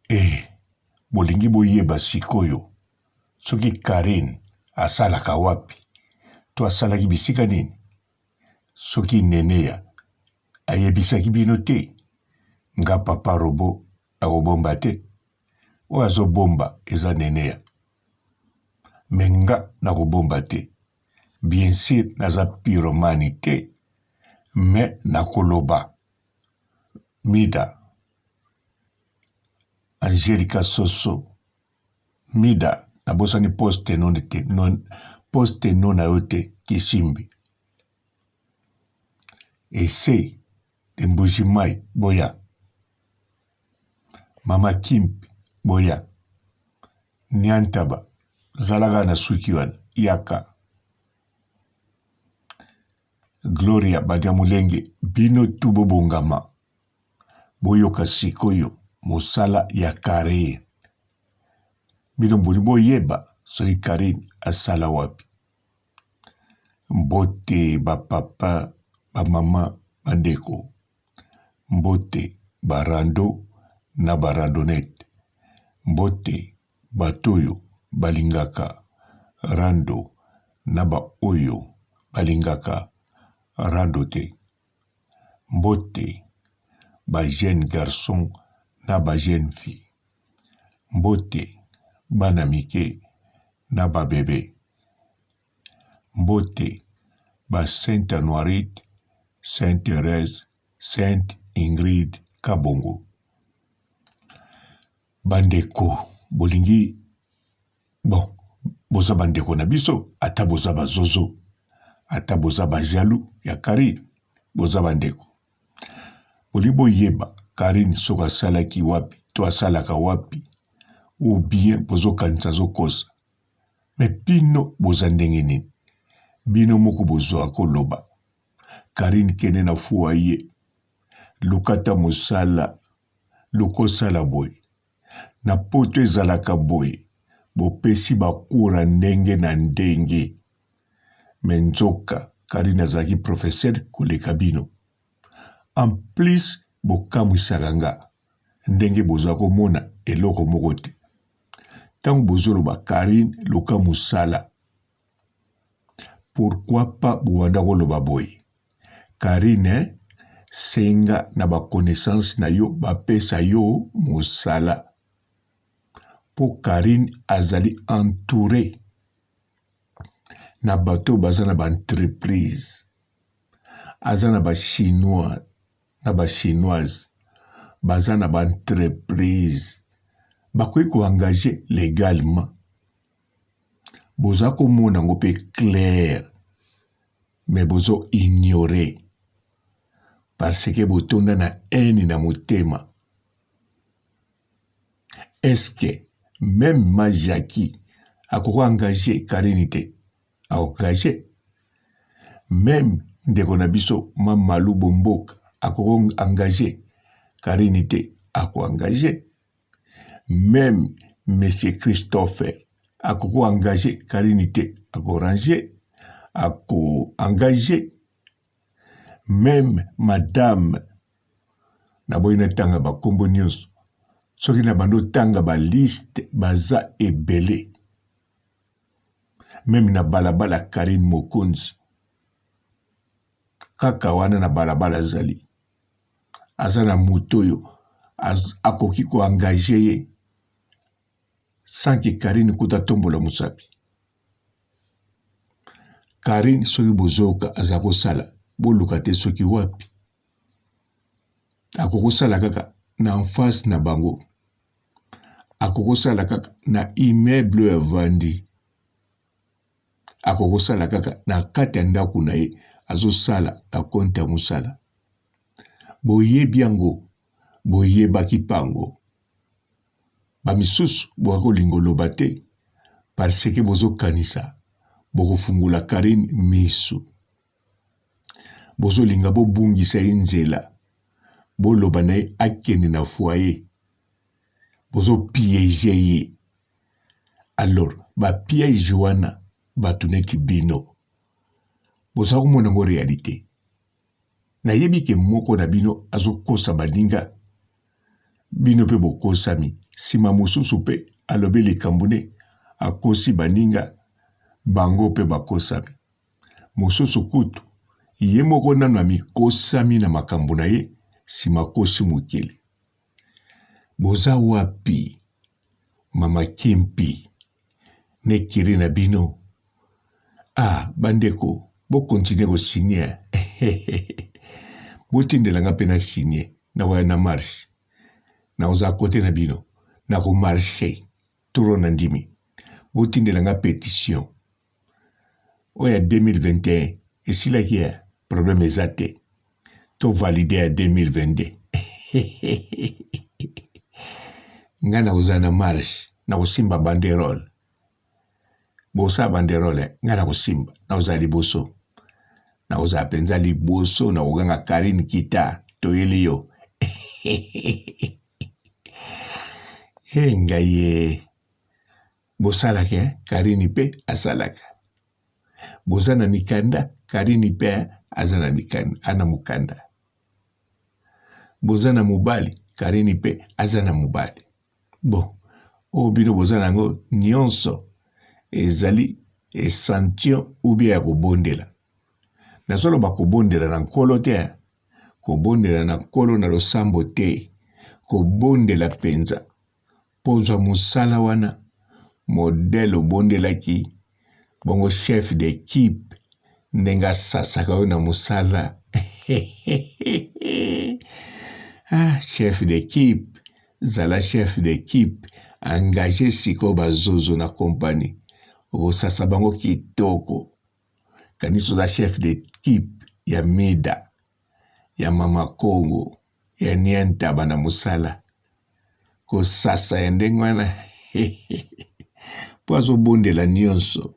Eh bolingi boyeba sikoyo soki Carine asalaka wapi to asalaki bisika nini? Soki Neneya ayebisaki bino te, nga papa robot nakobomba te. Oyo azobomba eza Neneya. Mais nga nakobomba te. Bien sur naza pyromane te mais nakoloba. Mida Angelica Soso Mida nabosani poste no te no, poste no na yo te kisimbi ese de Mbuji-Mayi boya mama Kimpi boya Niantaba zalaka na suki wana yaka Gloria Badiamulenge bino tu bobongama Boyoka sikoyo mosala ya Carine. Bino boni boyeba soki Carine asala wapi? Mbote ba papa, ba mama, ba ndeko. Mbote ba rando na ba randonnette. Mbote bato oyo balingaka rando na ba oyo balingaka rando te. Mbote ba jeune garçon na ba jeune fille mbote bana mike na ba bebe mbote ba sainte anuarite sainte Therèse sainte Ingrid kabongo ba ndeko bolingi Bon, boza ba ndeko na biso, ata boza ba zozo, ata boza ba jaloux ya Carine, boza ba ndeko. Bolingi boyeba Carine soki asalaki wapi to asalaka wapi ou bien bozokanisa azokosa. Mais bino boza ndenge nini? Bino moko bozwa koloba. Carine kende na foyer, luka ata mosala, luka osala boye. Na poto ezalaka boye bopesi ba cours ya ndenge na ndenge mais nzoka Carine azalaki professeur koleka bino en plus bokamwisaka nga ndenge boza komona eloko moko te tango bozoloba Carine luka musala pourquoi pas bobanda koloba boye Carine senga na ba connaissance na yo bapesa yo mosala po Carine azali entoure na bato oyo baza na ba entreprise aza na ba chinois na ba chinoise baza na ba entreprise bakoki ko engage legalement boza komona yango mpe claire mais bozo ignorer parce que botonda na haine na motema est ce que meme ma Jackie akoko engage Carine te engage meme ndeko na biso ma Malu Bomboka akoko engage Carine te ako engage meme monsieur Christopher akoko engage Carine te ako ranger ako engage meme madame naboyi natanga bakombo nyonso soki na bando otanga ba liste baza ebele meme na balabala Carine Mokonzi kaka wana na balabala azali aza na moto oyo akoki ko engage ye sans que Carine kuta atombola mosapi. Carine soki bozoyoka aza kosala boluka te soki wapi akokosala kaka na en face na bango akokosala kaka na immeuble oyo avandi akokosala kaka na kati ya ndako na ye azosala na konte ya mosala boyebi yango boyebaki pango ba misusu boka kolinga oloba te parce que bozokanisa bokofungola Carine misu bozolinga bobungisa ye nzela boloba na ye akende na foyer bozo piege ye alors ba piège wana bato neti bino boza komona yango realite Nayebi ke moko na bino azo kosa baninga, bino pe bokosami. Sima mosusu pe alobi likambo ne akosi baninga, bango pe bakosami. Mosusu kutu ye moko nanu amikosami na makambo na ye, sima akosi mokili. Boza wapi mama Kimpi na ecurie na bino? Ah ba ndeko bo continuer ko signer botindela nga pe na signer nakoya na marche nakozala cote na bino nako marcher toro na ndimi botindela nga petition oyo ya 2021 esilaki ya problème eza te to valide ya 2022 ngai nakozala na marche nakosimba banderole bosala banderole ngai nakosimba nakozala liboso nakozala mpenza liboso nakoganga karine kita toyeli yo e ngai ye Bosalaka eh, Carine pe asalaka. Boza na mikanda, Carine pe aza na mikanda, ana mukanda. Boza na mobali, Carine pe aza na mobali. Bon, oyo bino boza na yango nionso ezali esantio ou bien ya kobondela. Nazoloba kobondela na Nkolo te, eh. Kobondela na Nkolo na losambo te. Kobondela penza. Mpo ozwa mosala wana modèle obondelaki bongo chef d'equipe ndenge asasaka yo na mosala ah, chef d'equipe zala chef d'equipe engage sikoyo bazozo na kompani okosasa bango kitoko kanisi oza chef d'equipe ya mida ya mama kongo ya nia ntaba na mosala kosasa ya ndenge wana mpo azobondela nyonso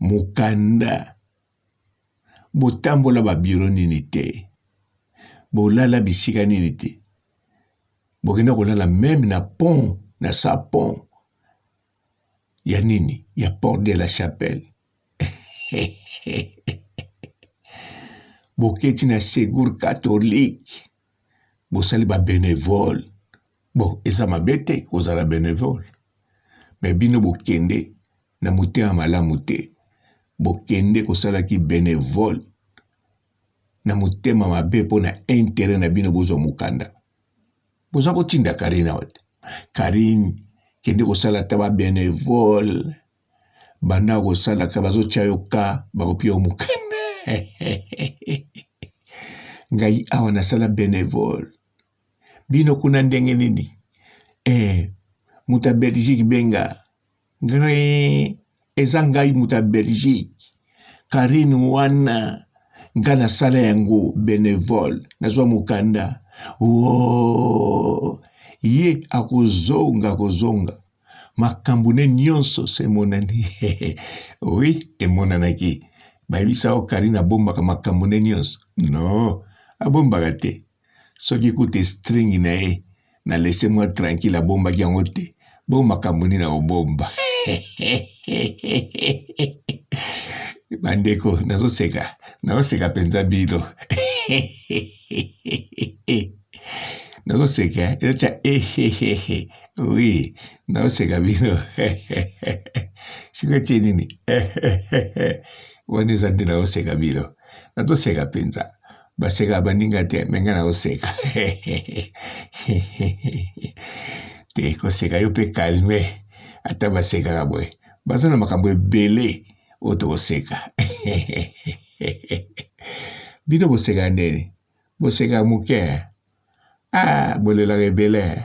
mokanda botambola babiro nini te bolala bisika nini te bokenda kolala meme na pont na sa pont ya nini ya porte de la chapelle boketi na secours catholique bosali ba benevole bon eza mabe te kozala benevole me bino bokende na motema malamu te bokende kosalaki benevole na motema mabe mpo na intere na bino bozwa mokanda boza kotinda karine awa te karine kende kosala ata ba benevole banda kosalaka bazotya yo ka bakopia yo mokanda ngai awa nasala benevole bino kuna ndenge nini eh, moto ya belgique benga ngai eza ngai moto ya belgique karine wana nga nasala yango benevole nazwa mokanda wo ye akozonga akozonga makambo ne nyonso se emonani oui emonanaki bayebisa yo karine abombaka makambo ne nyonso no abombaka te soki kuta string na ye na laisse moi tranquille abombaki yango te bo makambo nini akobomba bandeko nazoseka nazoseka mpenza bino nazoseka ezotya ehehehe oui nazoseka bino sikoyo tie nini wana eza nde nazoseka bino nazoseka mpenza basekaka baninga te me ngai nazoseka te koseka yo mpe kalme ata basekaka boye baza na makambo ebele oyo tokoseka bino bosekaka ndeni bosekaka moke ah bolelaka ebele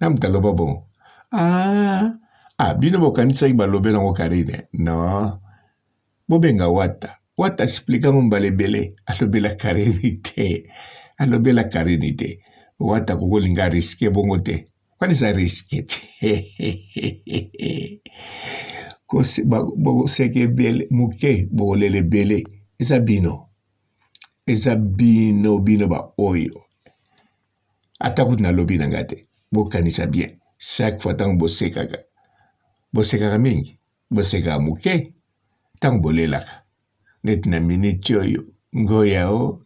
na moto aloba bongo ah, ah bino bokanisaki balobela yango karine non bobenga wata wata explike yango mbala ebele alobela karine te alobela karine te wata kokolinga riske bongo te wana eza riske te bokoseka ebele moke bokolela ebele eza bino eza bino bino baoyo ata kutu nalobi na ngai te bokanisa bien chaque fois ntango bosekaka bosekaka mingi bosekaka moke ntango bolelaka neti na miniti oyo ngoya o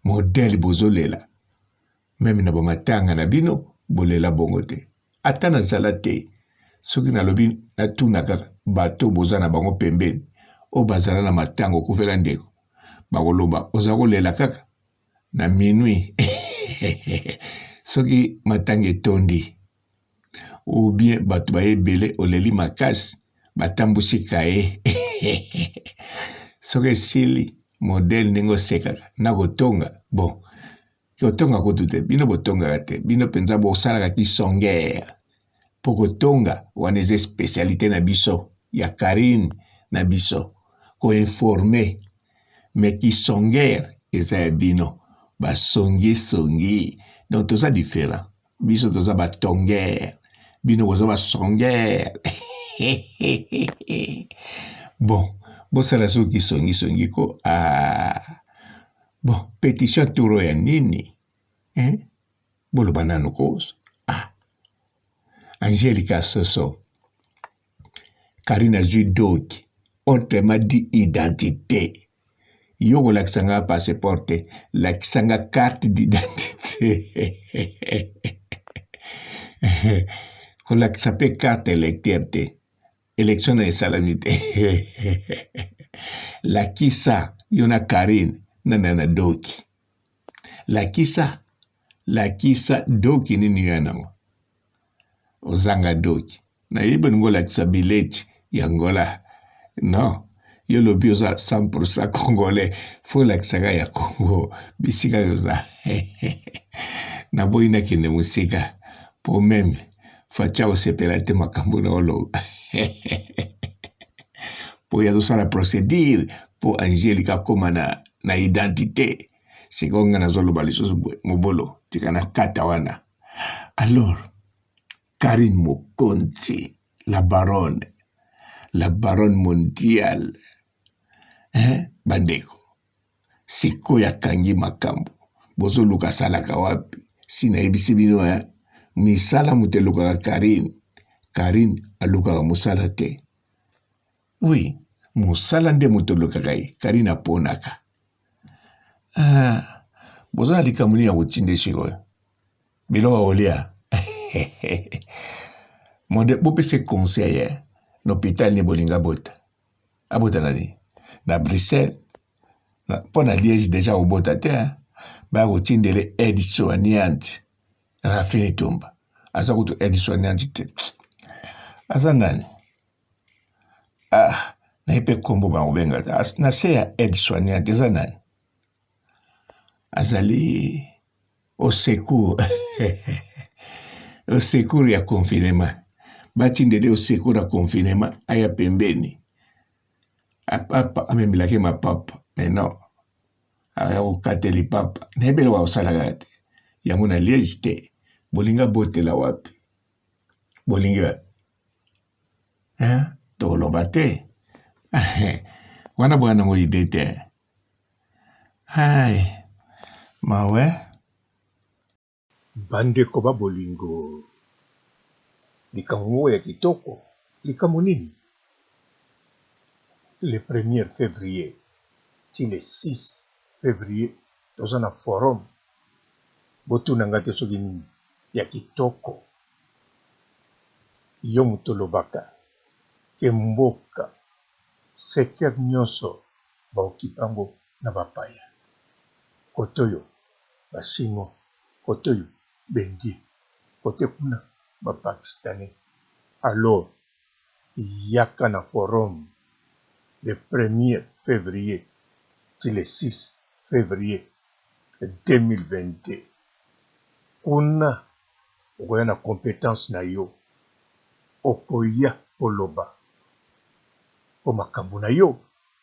modele bozolela meme na bamatanga na bino. Bolela bongo te. Ata nazala te, soki nalobi natuna kaka bato boza na bango pembeni oyo bazala na matanga okufela ndeko, bakoloba oza kolela kaka na minuit soki matanga etondi ou bien bato baye ebele oleli makasi batambusi kaye soki esili modele ndenge osekaka na kotonga bon kotonga kutu te bino botongaka te bino mpenza bosalaka kisongere mpo kotonga wana eza spécialité na biso ya Carine na biso koinforme mais kisongere eza ya bino basongisongi donc toza différent biso toza batongere bino boza basongere bon bosala soki kisongisongi ko ah. bon pétition turo ya nini eh? boloba nanu ko ah. Angelica Soso Karine azwi doki autrement dit identité yo kolakisa nga passeport te lakisa nga carte d'identité kolakisa mpe carte électeur te élection na esalami te lakisa yo na Karine nani na doki lakisa lakisa doki nini yo ya nango ozanga doki nayebi olingi olakisa bileti ya Angola non yo lobi oza 100% congolais fo olakisaka ya Congo bisika oza naboyi nakende mosika po meme Fatshi akosepela te makambo na oloba po ye azosala procédure po Angelique akoma na, na identité sikoyo nga nazoloba lisusu boye mobolo tika na kata wana alors Carine Mokonzi la baronne la baronne mondiale hein bandeko sikoyo akangi makambo bozoluka asalaka wapi si nayebisi bino hein misala moto elukaka Carine Carine alukaka mosala te oui mosala nde moto elukaka ye Carine aponaka ah, boza na likambo nini ya kotinda sikoyo biloko ya kolia monde bopesa conseil eh? na hôpital ni bolinga abota abota na nini na Bruxelles mpo na Liège deja kobota te eh? baya kotindele aide soignante Rafini Tumba aza kutu aide soignante te aza nani ah naye mpe nkombo bakobenga te na se ya aide soignante eza nani azali au secours au secours ya confinement batindeli au secours ya confinement aya pembeni amemelaki mapapa mais non aya kokata lipapa nayebi eloko akosalaka te yango na liege te bolingi abotela wapi bolingi wapi hein? Tokoloba te wana boya nango ide te Hai mawe. Bandeko ba bolingo, likambo moko ya kitoko, likambo nini? Le premier fevrier ti le 6 fevrier toza na forum, botuna nga te soki nini ya kitoko. Yo moto olobaka ke mboka secteur nionso ba occupe yango na ba paya cote oyo ba chinois cote oyo ba indien cote kuna ba pakistanais alors yaka na forum le premier fevrier ti le 6 fevrier 2022 kuna okoya na competence na yo okoya koloba po makambo na yo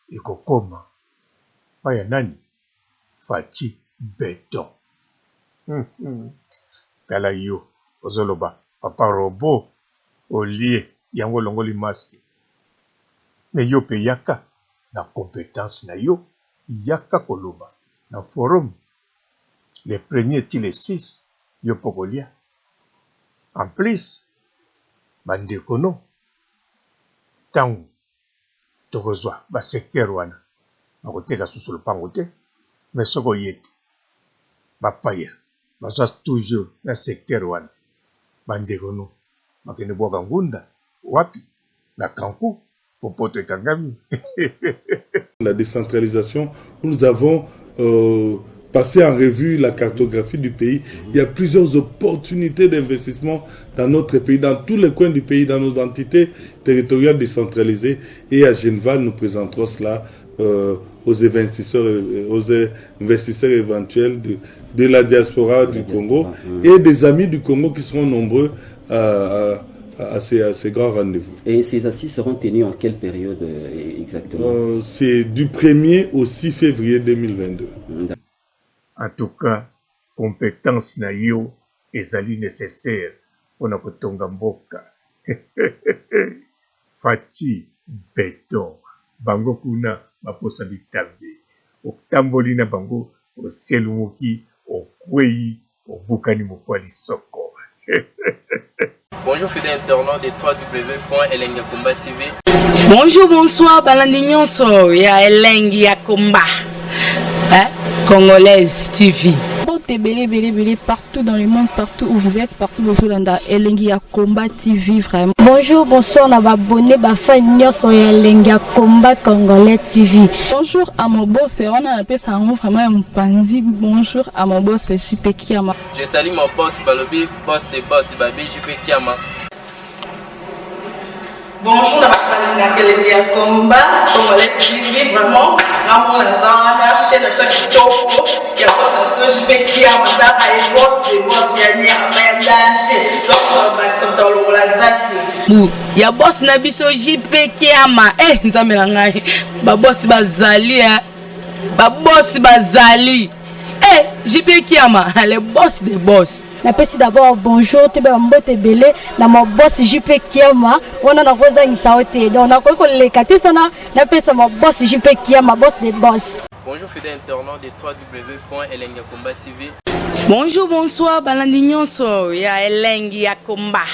ekokoma pa ya nani Fatshi beton tala yo ozoloba papa robot olie yango olongoli masque mais yo pe yaka na competence na yo yaka koloba na forum le premier ti le 6 yo pe okolia en plus ba ndeko no tangu tokozua ba secteur wana bakoteka susu lopango te mais soki oye te ba paya baza toujours na secteur wana. Ba ndeko no bakende bwaka ngunda wapi? Na Kanku po poto ekangami. La décentralisation où nous avons euh, passé en revue la cartographie du pays. Il y a plusieurs opportunités d'investissement dans notre pays, dans tous les coins du pays, dans nos entités territoriales décentralisées. Et à Genval, nous présenterons cela euh, aux investisseurs, aux investisseurs éventuels de, de la diaspora du Congo et des amis du Congo qui seront nombreux à, à, ces, à ces, grands rendez-vous. Et ces assises seront tenues en quelle période euh, exactement euh, C'est du 1er au 6 février 2022. En tout cas, compétence na yo ezali nécessaire pona kotonga mboka. Fatshi beton bango kuna baposa bitambe otamboli na bango oselumuki okweyi obukani mokwa lisoko. Bonjour fidèles internautes de www.elengiyakomba.tv. Bonjour, bonsoir, balandi nyonso ya Elengi ya Komba. Hein? Congolaise TV. Mbote ebele ebele ebele partout dans le monde partout où vous êtes partout bozolanda elengi ya combat TV vraiment. Bonjour bonsoir na ba abonné ba fan nyonso ya elengi ya combat congolais TV. Bonjour à mon boss wana napesa yango vraiment ya mopanzi bonjour à mon boss JP Kiama. Je salue mon boss balobi boss de boss babi JP Kiama. Bonjour na bato balingaka elengi ya combat congolais TV vraiment ngamona naza wana chaîne na biso ya kitoko ya boss na biso JP Kiama tala ye boss de boss ya nyama ya danger donc bakisa moto alongola zaki bu ya boss na biso JP Kiama eh nzambe na ngai ba boss bazali eh ba boss bazali eh JP Kiama le boss de boss napesi d'abord bonjour toyeba mbote ebele na ma boss jp kiama wana nakozangisa yo te donc nakoki koleka te sana napesa ma boss jp kiama boss de boss Bonjour fidèles internautes de www.elengiyakomba.tv. Bonjour, bonsoir, balandi nyonso ya Elengi ya Komba.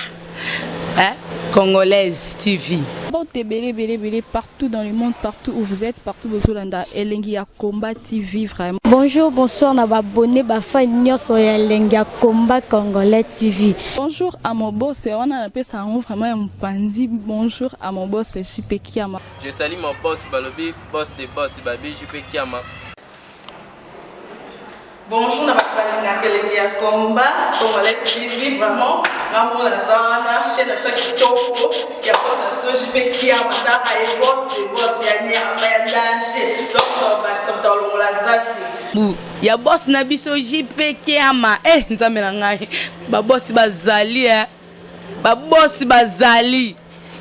Hein? Congolaise TV. Mbote ebele ebele ebele partout dans le monde partout où vous êtes partout bozolanda elengi ya combat TV vraiment. Bonjour bonsoir na ba abonné ba fan nyonso ya elengi ya combat congolais TV. Bonjour à mon boss wana napesa yango vraiment ya mopanzi bonjour à mon boss JP Kiama. Je salue mon boss balobi boss de boss babi JP Kiama. Bonjour na bato balingaka elengi ya combat congolais TV vraiment ngamona naza wana chaîne na biso ya kitoko ya boss na biso JP Kiama tala ye boss de boss ya nyama ya danger donc bakisa moto alongola zaki bu ya boss na biso JP Kiama eh nzambe na ngai ba boss bazali eh ba boss bazali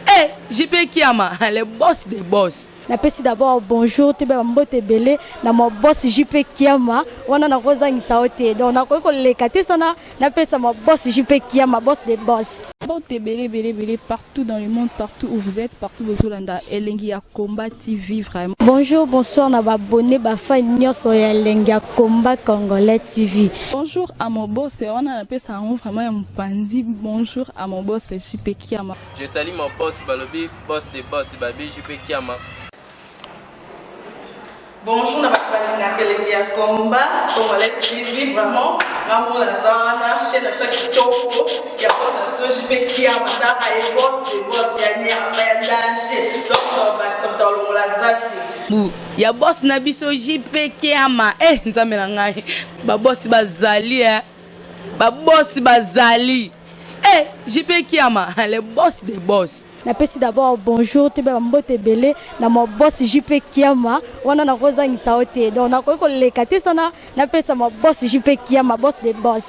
eh JP Kiama le boss de boss napesi d'abord bonjour toyeba mbote ebele na ma boss jp kiama wana nakozangisa yo te donc nakoki koleka te sana napesa ma boss jp kiama boss de boss Mbote ebele ebele ebele partout dans le monde partout où vous êtes partout bozolanda elengi ya combat TV vraiment. Bonjour bonsoir na ba abonné ba fan nyonso ya elengi ya combat congolais TV. Bonjour à mon boss wana napesa yango vraiment ya mopanzi bonjour à mon boss JP Kiama. Je salue mon boss balobi boss de boss babi JP Kiama. Bonjour na bato balingaka elengi ya combat congolais TV vraiment ngamona naza wana chaîne na biso ya kitoko ya boss na biso JP Kiama tala ye boss de boss ya nyama ya danger donc bakisa moto alongola zaki bu ya boss na biso JP Kiama eh nzambe na ngai ba boss bazali eh ba boss bazali eh JP Kiama le boss de boss napesi d'abord bonjour toyeba mbote ebele na ma boss jp kiama wana nakozangisa yo te donc nakoki koleka te sana napesa ma boss jp kiama boss de boss.